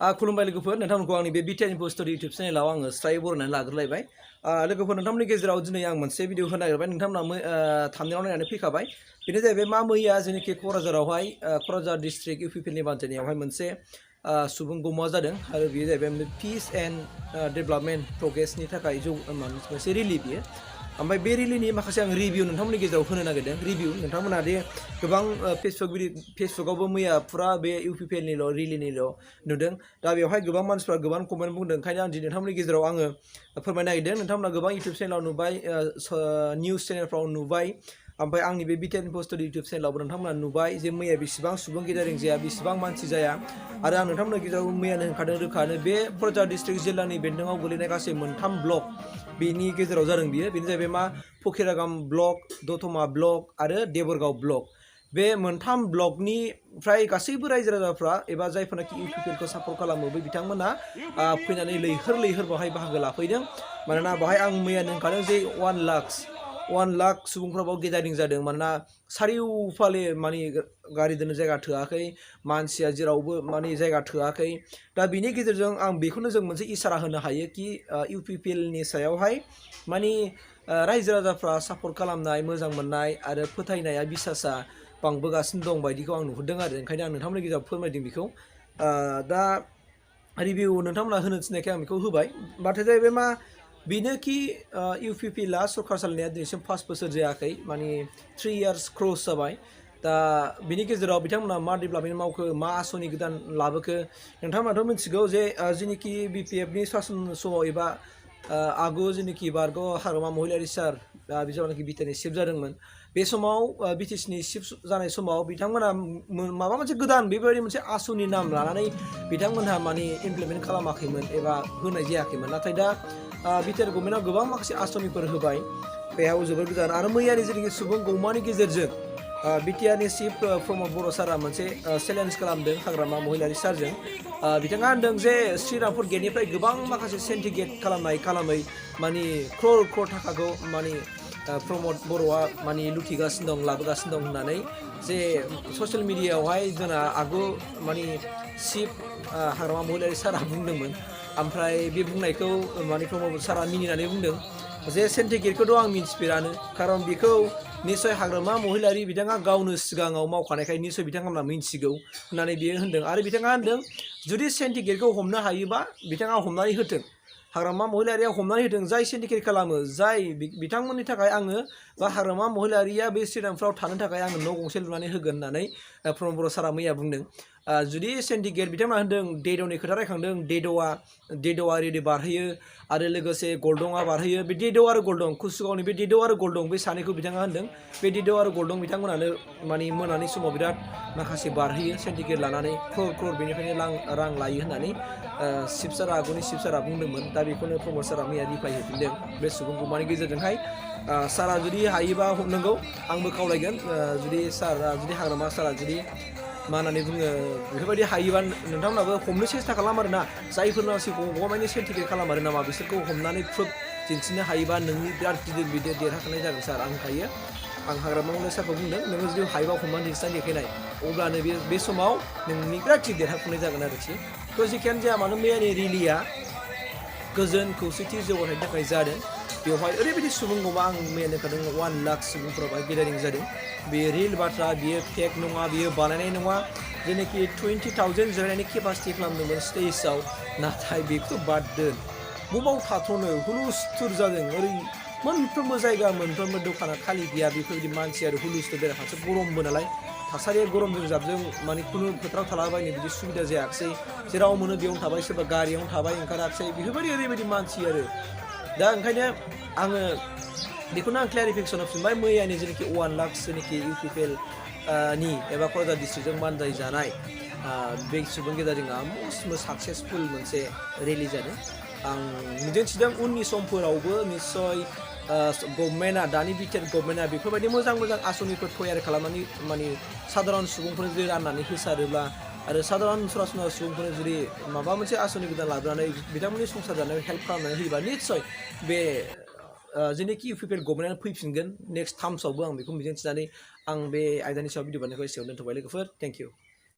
खुलुमबाय लोगोफोर नोंथांमोनखौ आंनि बे Btrinfostudio YouTube चेनेलाव आङो स्राय बरायनानै लाग्रोलायबाय लोगोफोर नोंथांमोननि गेजेराव दिनै आं मोनसे भिडिअ होनो नागिरबाय नोंथांमोना थाम्बनेलाव नायनानै फैखाबाय बेनो जाहैबाय मा मैया जोंनि क'क्राझारावहाय क'क्राझार डिस्ट्रिक्ट इउपिपिएलनि बानजायनायावहाय मोनसे सुबुं गमा जादों आरो बेयो जाहैबाय पिस एन्ड डेभेलपमेन्ट प्रग्रेसनि थाखाय मोनसे रेलि बियो ओमफ्राय बे रेलिनि माखासे आं रिभिउ नोंथांमोननि गेजेराव होनो नागिरदों रिभिउ नोंथांमोना दे गोबां फेसबुकआवबो मैया फुरा बे इउपिपिएलनिल' रेलिनिल' नुदों दा बेवहाय गोबां मानसिफ्रा गोबां कमेन्ट बुंदों ओंखायनो आं दिनै नोंथांमोननि गेजेराव आङो फोरमायनो नागिरदों नोंथांमोना गोबां इउटिउब चेनेलाव नुबाय निउस चेनेलफ्राव नुबाय ओमफ्राय आंनि बे Btrinfostudio इउटिउब चेनेलावबो नोंथांमोना नुबाय जे मैया बेसेबां सुबुं गेदारिं जाया बेसेबां मानसि जाया आरो आं नोंथांमोननि गेजेराव मैयानो होनखादों रोखानो बे क'क्राझार डिस्ट्रिक्ट जिल्लानि बेन्दोङाव गोलैनाय गासै मोनथाम ब्लक बेनि गेजेराव जादों बियो बेनो जाहैबाय मा फकिरागाम ब्लक दतमा ब्लक आरो देबोरगाव ब्लक बे मोनथाम ब्लकनिफ्राय गासैबो रायजो राजाफ्रा एबा जायफोरनाखि इउपिपिएलखौ सापर्ट खालामो बै बिथांमोना फैनानै लैहोर बाहाय बाहागो लाफैदों मानोना बाहाय आं मैयानो होनखादों जे 1 लाख सुबुंफ्रा बाव गेदारिं जादों मानोना सारिउफाले माने गारि दोननो जायगा थोआखै मानसिया जेरावबो माने जायगा थोआखै दा बिनि गेजेरजों आं बेखौनो जों मोनसे इसारा होनो हायो कि इउपिपिएलनि सायावहाय माने रायजो राजाफ्रा सापर्ट खालामनाय मोजां मोननाय आरो फोथायनाया बिसासा बांबोगासिनो दं बायदिखौ आं नुहुरदों आरो ओंखायनो आं नोंथांमोननि गेजेराव फोरमायदों बेखौ दा रिभिउ नोंथांमोना होनो थिननायखाय आं बेखौ होबाय बाथ्राया जाहैबाय मा बेनोखि इउपिपिएलआ सरकार सालायनाया दिनैसिम 5 बोसोर जायाखै माने 3 इयार्स क्रस जाबाय दा बिनि गेजेराव बिथांमोना मा डेभेलपमेन्ट मावखो मा आसनि गोदान लाबोखो नोंथांमोनाथ' मिथिगौ जे जेनिखि बिपिएफनि शासन समाव एबा आगु जेनिखि बारग' हाग्रामा महिलारि सार बिथांमोनाखि बिटिआरनि चिफ जादोंमोन बे समाव बिटिसिनि चिफ जानाय समाव बिथांमोना माबा मोनसे गोदान बेबायदि मोनसे आसनि नाम लानानै बिथांमोनहा माने इमप्लिमेन्ट खालामाखैमोन एबा होनाय जायाखैमोन नाथाय दा बिटिआर गभर्नमेन्टआ गोबां माखासे आसनिफोर होबाय बेयाव जोबोर गोदान आरो मैयानि जेनाखि सुबुं गौमानि गेजेरजों बिटिआरनि चिफ प्रमद बर' सारा मोनसे चेलेन्ज खालामदों हाग्रामा महिलारि सारजों बिथाङा होनदों जे श्रीरामपुर गेटनिफ्राय गोबां माखासे सिन्डिकेट खालामै माने क्रर थाखाखौ माने प्रमद बर'आ माने लुथिगासिनो दं लाबोगासिनो दं होननानै जे ससियेल मिडियायावहाय जोंना आगु माने चिफ हाग्रामा महिलारि सारा बुंदोंमोन ओमफ्राय बे बुंनायखौ माने प्रमद सारा मिनिनानै बुंदों जे सिन्डिकेटखौथ' आं मिन्थिफेरानो खारन बेखौ निश्चय हाग्रामा महिलारि बिथाङा गावनो सिगाङाव मावखानायखाय निश्चय बिथांमोना मिन्थिगौ होननानै बियो होनदों आरो बिथाङा होनदों जुदि सिन्डिकेटखौ हमनो हायोबा बिथाङा हमनानै होथों हाग्रामा महिलारिया हमनानै होदों जाय सिन्डिकेट खालामो जाय बिथांमोननि थाखाय आङो बा हाग्रामा महिलारिया बे श्रीरामपुराव थानो थाखाय आङो न' गंसे लुनानै होगोन होननानै प्रमद बर' सारा मैया बुंदों जुदि सिन्डिकेट बिथांमोना होनदों डेड'नि खोथा रायखांदों डेड'आ रेडि बारहोयो आरो लोगोसे गलदंआ बारहोयो बे डेड' आरो गलदं कुसुगावनि बे डेड' आरो गलदं बे सानैखौ बिथाङा होनदों बे डेड' आरो गलदं बिथांमोनानो माने मोनानि समाव बिराद माखासे बारहोयो सिन्डिकेट लानानै क्रर बेनिफ्रायनो रां लायो होननानै चिफ सारा आगुनि चिफ सारा बुंदोंमोन दा बेखौनो प्रमद सारा मैया रिप्लाइ होफिनदों बे सुबुं गौमानि गेजेरजोंहाय सारा जुदि हायोबा हमनांगौ आंबो खावलायगोन जुदि हाग्रामा सारा जुदि मा होननानै बुङो बेफोरबायदि हायोबा नोंथांमोनाबो हमनो सेस्था खालाम आरोना जायफोरनाव गमानि सिन्डिकेट खालाम आरो नामा बिसोरखौ हमनानै प्रुफ दिन्थिनो हायोबा नोंनि बिराद गिदिर देरहाखानाय जागोन सार आं होनखायो आं हाग्रामा महिलारि सारखौ बुंदों नोङो जुदि हायोबा हमनानै दिन्थिनानै देखायनाय अब्लानो बे समाव नोंनि बिराद गिदिर देरहाफुनाय जागोन आरोखि थ' जेखियानो जाया मानो मैयानि रेलिया गोजोन खौसेथि जौगाथायनि थाखाय जादों बेवहाय ओरैबायदि सुबुं गमा आं मैयानो होखादों 1 लाख सुबुंफोरा बाहाय गेदारिं जादों बेयो रियेल बाथ्रा बियो फेक नङा बियो बानायनाय नङा जेनाखि 20,000 जिरायनायनि केपासिटि खालामदोंमोन स्टेजआव नाथाय बेखौ बाद दोन बबाव थाथ'नो हुलुस्थुर जादों ओरै मोनफ्रोमबो जायगा मोनफ्रोमबो दखाना खालि गैया बेफोरबायदि मानसि आरो हुलुस्थुर बेराफारसे गरमबो नालाय थासारिया गरमजों जाबजों माने खुनु फोथाराव थालाबायनो बिदि सुबिदा जायाखिसै जेराव मोनो बेयावनो थाबाय सोरबा गारियावनो थाबाय ओंखाराखिसै बेफोरबायदि ओरैबायदि मानसि आरो दा ओंखायनो आङो बेखौनो आं क्लियारिफिकेसन होफिनबाय मैयानि जेनाखि 1 लाख जेनाखि इउपिपिएल नि एबा क'क्राझार डिस्ट्रिक्टजों बानजाय जानाय बे सुबुं गेदारिंआ मस्ट साक्सेसफुल मोनसे रेलि जादों आं मिजिंथिदों उननि समफोरावबो निस्सय गभर्नमेन्टआ दानि बिटिआर गभर्नमेन्टआ बेफोरबायदि मोजां आसनिफोर तयार खालामनानै माने साधारन सुबुंफोरनो जुदि राननानै होसारोब्ला आरो साधारन सरासनस्रा सुबुंफोरनो जुदि माबा मोनसे आसनि गोदान लाबोनानै बिथांमोननि संसार जानायाव हेल्प खालामनानै होयोबा निस्सय बे जेनाखि इउपिपिएल गभर्नमेन्टआ फैफिनगोन नेक्स्ट टार्म्सआवबो आं बेखौ मिजिंथिनानै आं बे आयदानि सायाव भिडिअ बानायनायखौ एसेयावनो दोनथ'बाय लोगोफोर थेंक इउ